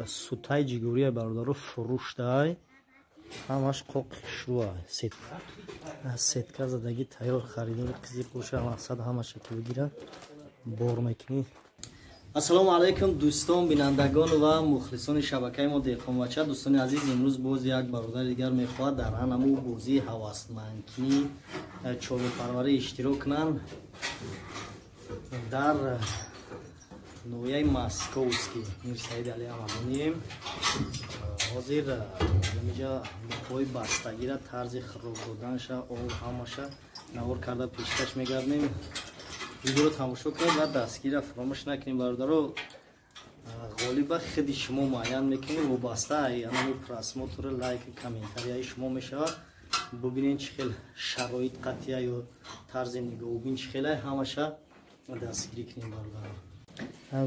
Сутай ҷигурия бародаро фурӯштай, ҳамаш қоқи шуа сетка задагӣ тайёр, харидори қизиқ боша мақсад ҳамаша ки бигира бор мекунӣ. Ассалому алайкум дӯстон, бинандагон ва мухлисони шабакаи мо Деҳқонбача. Дӯстони азиз, имрӯз боз як бародари дигар мехоҳад дар ҳанаму бозии ҳавасмандкунӣ чорвопарварӣ иштирок кунанд дар ноҳияи Московский Мирсаид Али Ҳамадонием. Ҳозир инҷа буқҳои бастагира, тарзи хӯрок доданша, об ҳамаша навор карда пешкаш мегардем. Видеоро тамошо кунед ва дастгирра фаромӯш накунед бародаро. Ғолиба худи шумо муайян мекунед, вобаста анамо просмотр, лайк, комментарияи шумо мешавад. Бубинед чӣ хел шароит қатъия ё тарзи нигоҳубин чӣ хелай, ҳамаша дастгирӣ кунед бародаро.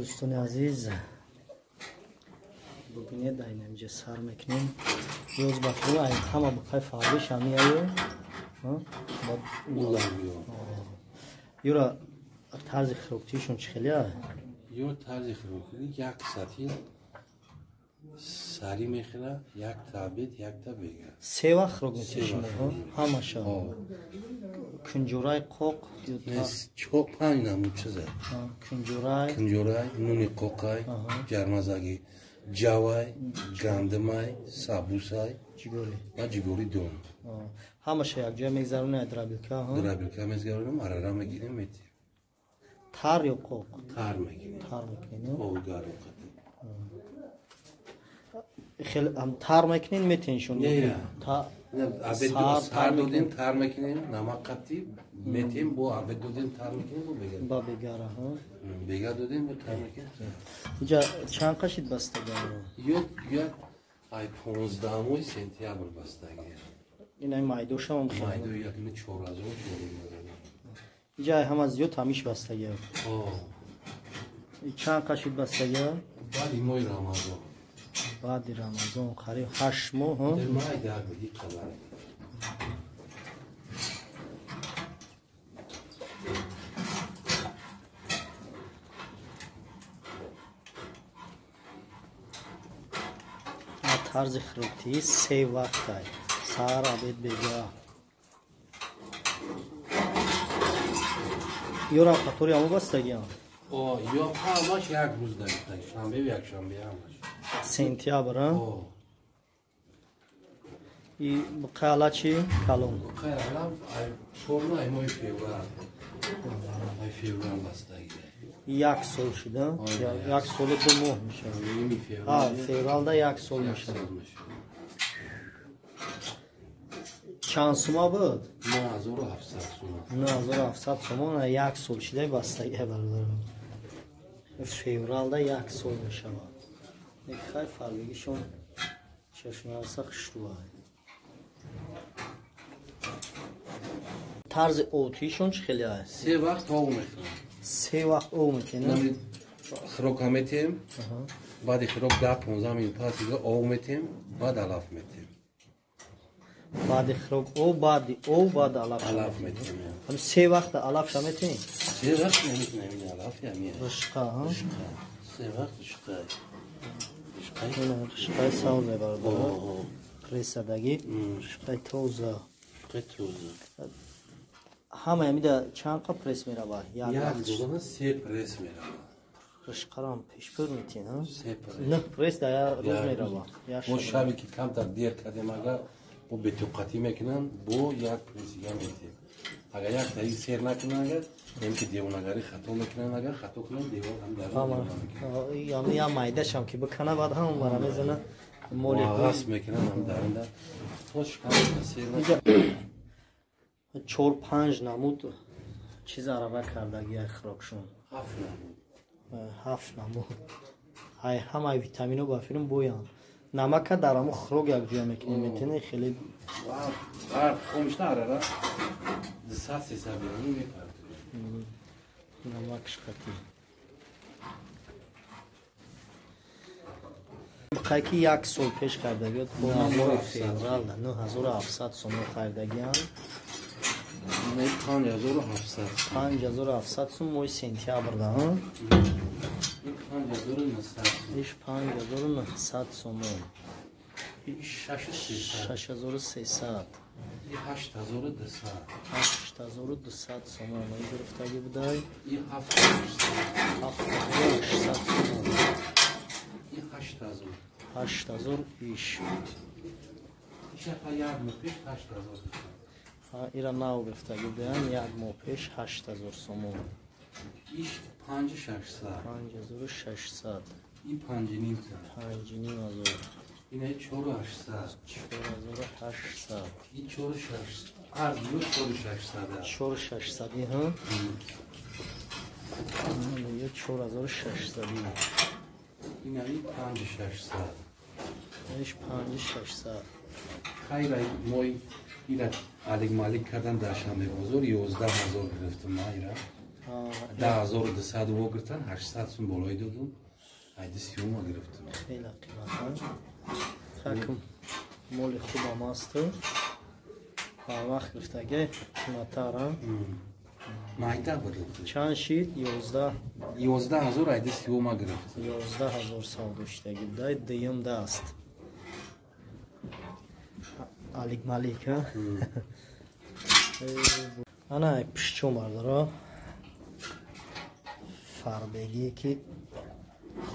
Дӯстони азиз, бубинед, айнамиҷа сар мекунем. Ёз бахӯ ҳама буқай фарбиш ҳамияю юра тарзи хӯроктиишон чӣ хелия? Ё тарзи хӯроктӣ як сатил сари мехӯра, якта обед, якта бега. Се вақт хӯрок метишем ҳамаша? Кунҷурай, қоқ? Чор панҷ намуд чиза. Кунҷурай? Кунҷурай, нуни қоқай, ҷармазагӣ, ҷавай, гандумай, сабусай ва ҷигори дон. Ҳамаша якҷоя мегзаронед дробилка? Дробилка мегзаронем, арара мегирем, метем. Тар ё қоқ? Тар мекунем. Тар мекунем. Об гарм қатӣ. Хеле тар мекунед, метеншон? Не, обед сар додем, тар мекунем, намак қатӣ метем, бо обед додем, тар мекунем, бо бега. Ба бегара, ҳа? Бега додем, бо тар мекунем. Инҷа чанд қашид бастагиро? Ё як ай 15 сентябр бастагӣ. Ин ай майдошам хеле. Майдо як 4000 чор. Инҷа ҳама зиёд ҳамиш бастагиро. Чанд қашид бастагиро? Баъди моҳи Рамазон. Баъди Рамазон қариб 8 моҳ, ҳа? Майда буди қадар. Тарзи хӯроктӣ се вақтай: саҳар, обед, бега. Ёрам қатори ҳамо бастагиам? Ё ҳамаш як рӯз дагита, шанбе якшанбе ҳамаш. Сентябр, а? И буқай ала чи калон? Буқай ала чорну ай моҳи феврал. Ай феврал бастагӣ. Як сол шуда? Як солу 2 моҳ мешавад. Февралда як сол мешавад. Чанд сума буд? 9700 сума. 9700 сомон як сол шуда бастагӣ бародаро. Февралда як сол мешавад. Хай фарбегишон чашмараса хушрӯа. Тарзи овтиишон чӣ хеле аст? Се вақт ов мехӯрам. Се вақт ов метем? Хӯрока метем, баъди хӯрок 10-15 минут пас дига ов метем, баъд алаф метем. Баъди хӯрок ов, баъди ов, баъд алаф. Алаф метем. Се вақт алафша метем? Се вақт наметем, ин алаф ямия. Ришқа, ҳа? Ришқа. Се вақт ришқа. Ришқаи савзе бародаро. Пресадагӣ, ришқаи тоза. Ришқаи тоза. Ҳама ямида чанд қа пресс меравад? Як додана се пресс меравад. Ришқарам пешпур метин, ҳа? Се пресс. 9 пресс дар як рӯз меравад. Бо шабе ки камтар дер кардем, агар бо бетоқатӣ мекунанд, бо як пресс дига метем. Агар як таи сер накунанд, агар ем ки девонагарӣ хато мекунанд, агар хато кунанд, девон ҳам дар ҳам я майдашам ки бикана, баъд ҳам бара мезана моли ғасб мекунанд ҳам дарунда. То шикам сер 4-5 намуд чиз арава кардагия хӯрокшон. 7 намуд. 7 намуд. Ай ҳамаи витамино ба филм боянд. Намака дар ҳамо хӯрок якҷоя мекунем, метавонед хеле хомишна арара 200-300 грамм мепард. Намакш қатӣ. Буқай ки як сол пеш хардагиёт, моҳи феврал 9700 сомон хардагианд. 5700. 5700 сом моҳи сентябрда, ҳа? 5900. Иш 5900 сомон. Иш 6300. 6300. И 8200. 8200 сомон. Ин гирифтагӣ будай. И 7800. 7800 сомон. И 8000. 8000 иш. Иш як моҳ пеш 8000. Ира нав гирифтагӣ будаям як моҳ пеш 8000 сомон. Иш 5600. 5600. И 5,5. 5,5. Ина 4800. 4800. И 4600. Ҳар ду 4600. 4600 ҳа? Ё 4600. Ина 5600. Иш 5600. Хайр, мой ира Алик Малик кардан дар Шанбе бозор 11000 гирифтам ма ира. 10200 во гирифтан, 800 сум болои додум. Айди сиюма гирифтам. Хеле қимат. Хакм моли хубам аст. Ҳар вақт гирифтаги қиматтарам. Майда буд. Чанд шид? 11. 11000 айди сиюма гирифтам. 11000 савдо шидаги будай, дуюм даст. Алик Малик, ҳа? Ана пишчо мардара фарбегие ки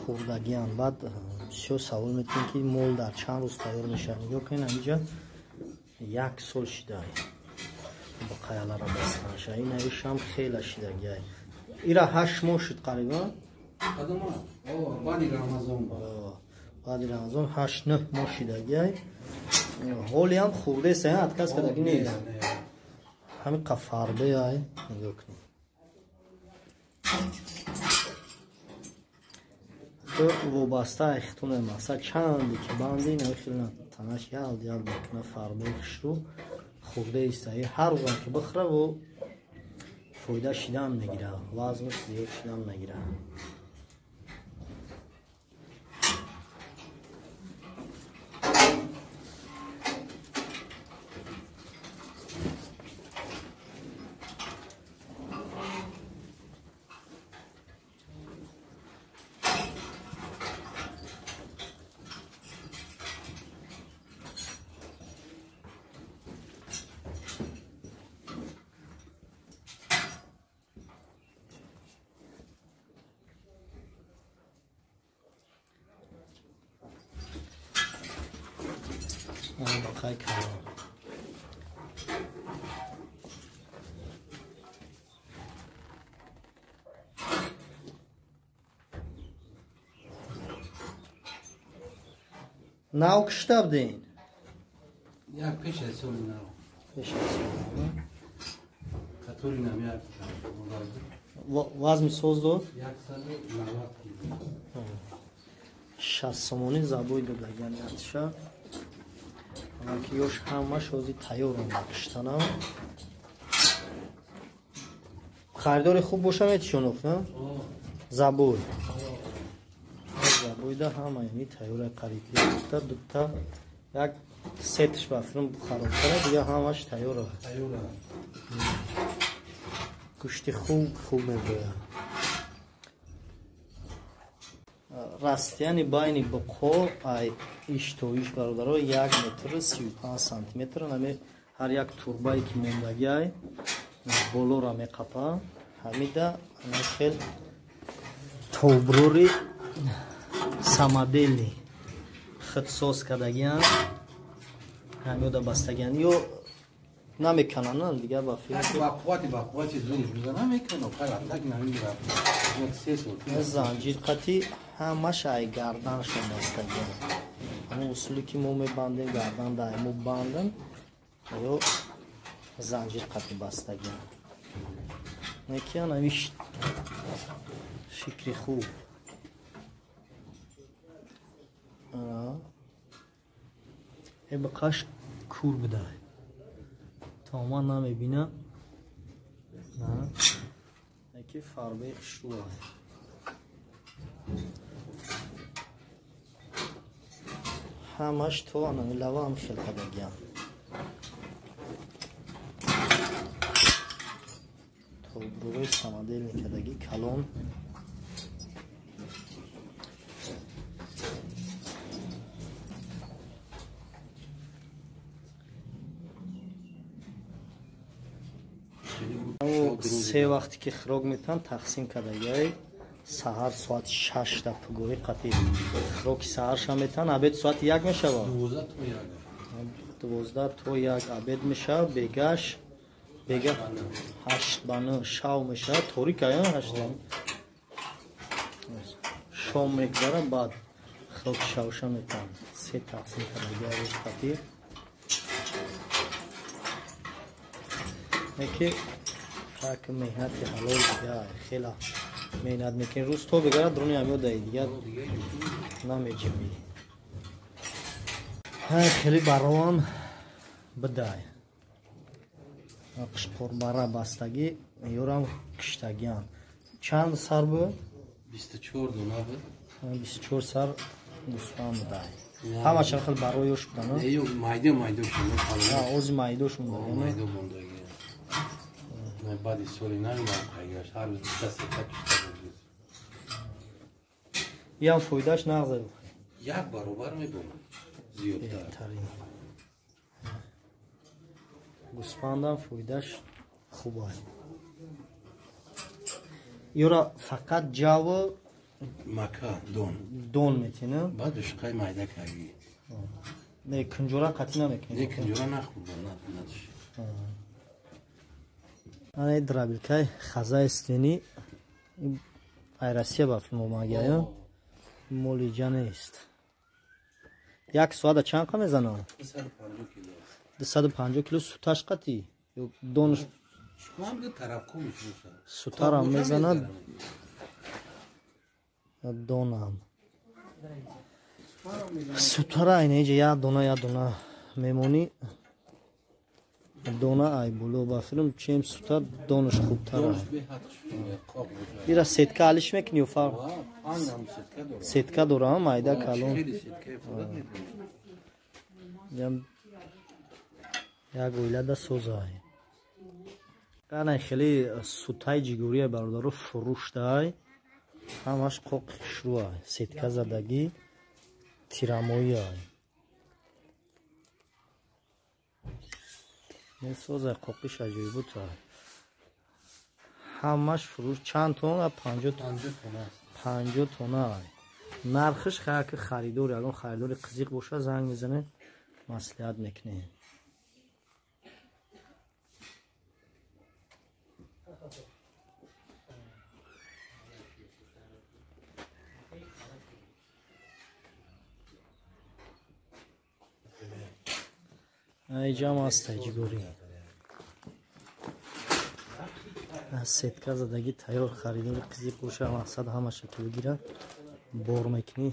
хурдагиан. Баъд бисёр савол метавонем ки мол дар чанд рӯз тайёр мешавад. Нигоҳ кунед, ҳамиҷа як сол шидай бо қаялара бастанша. Ин ишам хела шидагиай. Ира 8 моҳ шуд қариба. Баъди Рамазон. Баъди Рамазон 8-9 моҳ шидагиай. Ҳолиам хурдест, отказ кардаги нест. Ҳамин қа фарбеай, нигоҳ кунед. То вобаста хитуне мақсад чанде ки банди навихилна танаш ялд ялд мекуна фарбои хушрӯ хурда иста. Ҳар рӯзам ки бихӯра во фоида шидан мегира, вазнаш зиёд шидан мегира. Бақай калон. Нав кишта будин? Як пеш аз соли нав. Пеш аз соли нав. Қатори нам як вазми соз дод? 190 кило. 60 сомонӣ забой додагиан ятша. Ки ёш ҳамаш ҳозир тайёрам киштанам. Харидори хуб боша метишонуф, на? Забой. Забойда ҳама яъни тайёра қариб якта, дута, як сетш ба филм харобтара, дига ҳамаш тайёра. Гӯшти хуб хуб мебояд. Растияни байни буқҳо ай иш то иш бародаро 1 метр 35 сантиметр. Наме ҳар як турбае ки мондагиай болора меқапа. Ҳамида ана хел тоброри самодели худсоз кардагиан, ҳамиёда бастагиан. Ё намекананд дигар ба филм. Ба қуввати зӯрш бизана мекунад, так намегирад. Занҷир қати ҳамаш ай гарданшон бастагиан. Ҳамон усуле ки мо мебандем гардан дай мо бандем, ё занҷир қати бастагиан. Некиан ҳамиш фикри хуб. Э бақаш кур будай. То ман намебина. На. Яки фарбаи хушрӯ. Ҳамаш то анами лава ҳам хел кардагиам. Тобруи самодельный кардагӣ калон. Се вақте ки хӯрок метан тақсим кардагиай. Саҳар соати 6 да пугоҳи қатӣ хӯроки саҳарша метан. Обед соати 1 мешавад? 12 то 1. 12 то 1 обед мешавад. Бегаш бега 8 ба 9 шав мешавад. Торик ая 8 шом мегзарад, баъд хӯроки шавша метан. Се тақсим кардагиай рӯз қатӣ. Яке так меҳнати ҳалол дига хела меҳнат мекунӣ. Рӯз то бегарад дуруни ҳамё даи дига намеҷимӣ. Ҳай хеле баровам бидай. Қишқорбара бастагӣ ёрам киштагиан. Чанд сар буд? 24 дона буд. 24 сар гӯсфанд будай. Ҳамаша хел бароёш будан? Не, ё майда майда шуд. Ози майдош монда. Майда мондаги. Баъди соли нав пайгашт ҳар рӯз дута сета кишта буд. Иам фоидааш нағзе? Як баробар мебонад, зиёдтар. Гӯсфандам фоидааш хуб аст. Ёра фақат ҷаву мака дон. Дон метина? Баъд душқаи майда карди. Не, кунҷора қатъӣ намекунӣ? Не, кунҷора нахӯрдам, надиш. Ана дробилкаи хозяйственный ай Россия ба филм омагиаю. Моли ҷа нест. Як соата чанд қа мезанад? 250 кило суташ қатӣ? Ё донш сутарам мезанад, донам. Сутара айна иҷа як дона як дона мемонӣ. Дона ай боло ба филм чем сута донаш хубтар. Ира сетка алиш мекунӣ ё фарқ? Сетка дора, майда калон. Як оилада созай. Ана хеле сутаи ҷигурия бародаро фурӯштай. Ҳамаш қоқи хушрӯай. Сетка задагӣ тирамоиай. Месозай қоқиш аҷоибута. Ҳамаш фурӯш чанд тонна? 50 тонна. Нархиш хаяки харидор, ягон харидори қизиқ боша занг мезанед, маслиҳат мекунем. Айҷам аст ҷигурӣ. Сетка задагӣ тайёр, харидори қизиқ боша, мақсад ҳамаша ки бигирад, бор мекунӣ.